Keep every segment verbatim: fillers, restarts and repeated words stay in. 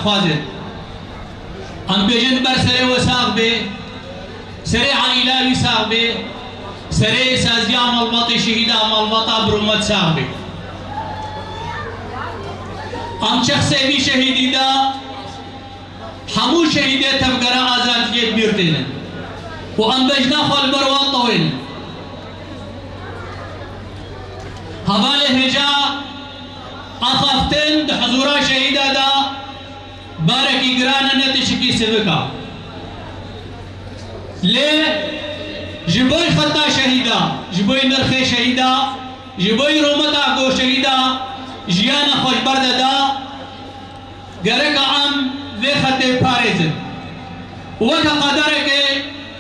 Xwazin. Em bêjin ber serê we sax bê, serê aîla wî sax bê, serê saziya malbatê şehîda, malbata bi rûmet sax bê. Em çexsê vî şehîdî da, hemû şehîdê tevgera azadiyê bîr tênin û em bejna xwe li ber wan tewênin. Hevalê hêja axaftin di huzûra şehîda da barekî giran e, ne tişikî sivik a. Lê ji bo xeta şehîda, ji bo nirxê şehîda, ji bo rûmeta ku şehîda jiyana xwe ji ber de da, gereka em vê xetê parêzin. Weke qederekê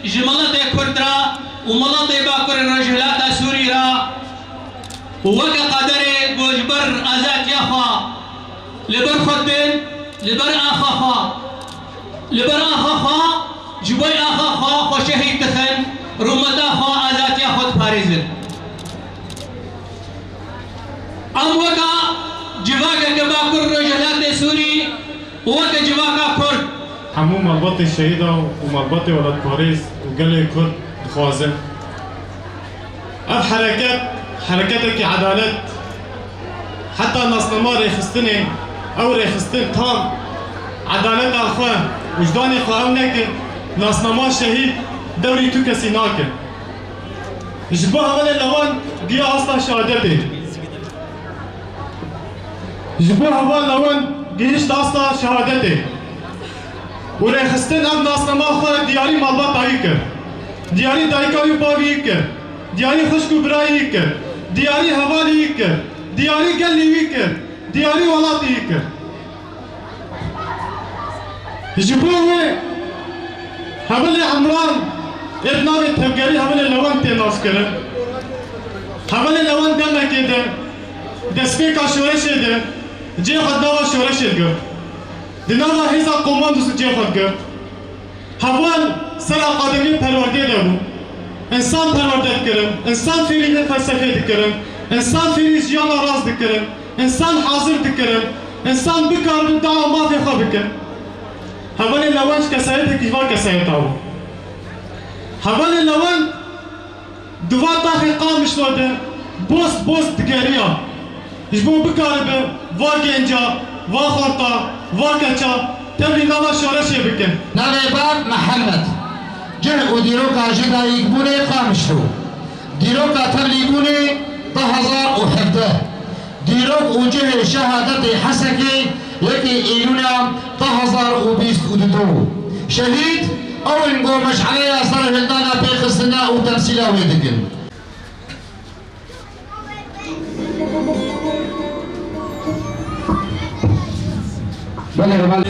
ji miletê Kurd re û miletê Bakurê Rojhilata Sûrî re û weke qederê ku ji ber azadiya xwe li ber xwe dibên, li ber axa xwe, li ber axa xwe, ji bo axa xwe xwe şehîd dixin, rûmeta xwe, azadiya xwe diparêzin. Em weka civakeke Bakur Rojhilatê Sûrî û weke civaka Kurd. Hemû malbatê şehîda û malbatê welatparêz û gelê Kurd dixwazin. Ev hereket, hereketekî edalet, heta nasnama rêxistinê, ew rêxistin tam edaleta xwe, wijdanê xwe ew nekin, nasnama şehîd dewrî tu kesî nakin. Ji bo hevalê Lewan giya asta şehadetê. Ji bo heval Lewan gihişt asta şehadetê. Û rêxistin ev nasnama xwe diyarî malbata wî kir. Diyarî dayika wî û bavî wî kir. Diyarî xwişk û birayî wî kir. Diyarî hevalî wî kir. Diyarî gelî wî kir. Diyarî welatî wî kir. Ji bo wê hevalê Emran ê bi navê tevgerî hevalê Lewan tê naskirin. Hevalê Lewan demekê de destpêka şoreşê de cihê xwe di nava şoreşê digirt. Di nava hêza komando de cihê xwe digirt. Heval ser akademiyê perwerdeyê de bû. Însan perwerde dikirin, însan fêrî felsefê dikirin, însan fêrî jiyana rast dikirin, însan hazir dikirin, însan bikaribin dawa mafê xwe bikin. Hevalê Lewan ji kesayetekî ji van kesayeta bû. Hevalê Lewan di va taxê Qamişlo de boz boz digeriya. Ji bo bikaribe va genca, va xorta, va keça tevlî nava şoreşê bike. Navê bav Mihemed. Cih û dîroka jidayîkbûnê Qamişlo. Dîroka tevlîbûnê du hezar û hevdeh. Dîrok û cihê şehadetê Hesekê yekê Îlûna du hezar û bîst û du. Şehîd ew in ku meşeleya serhildana pêxistine û temsîla wê dikin. Belê, belê.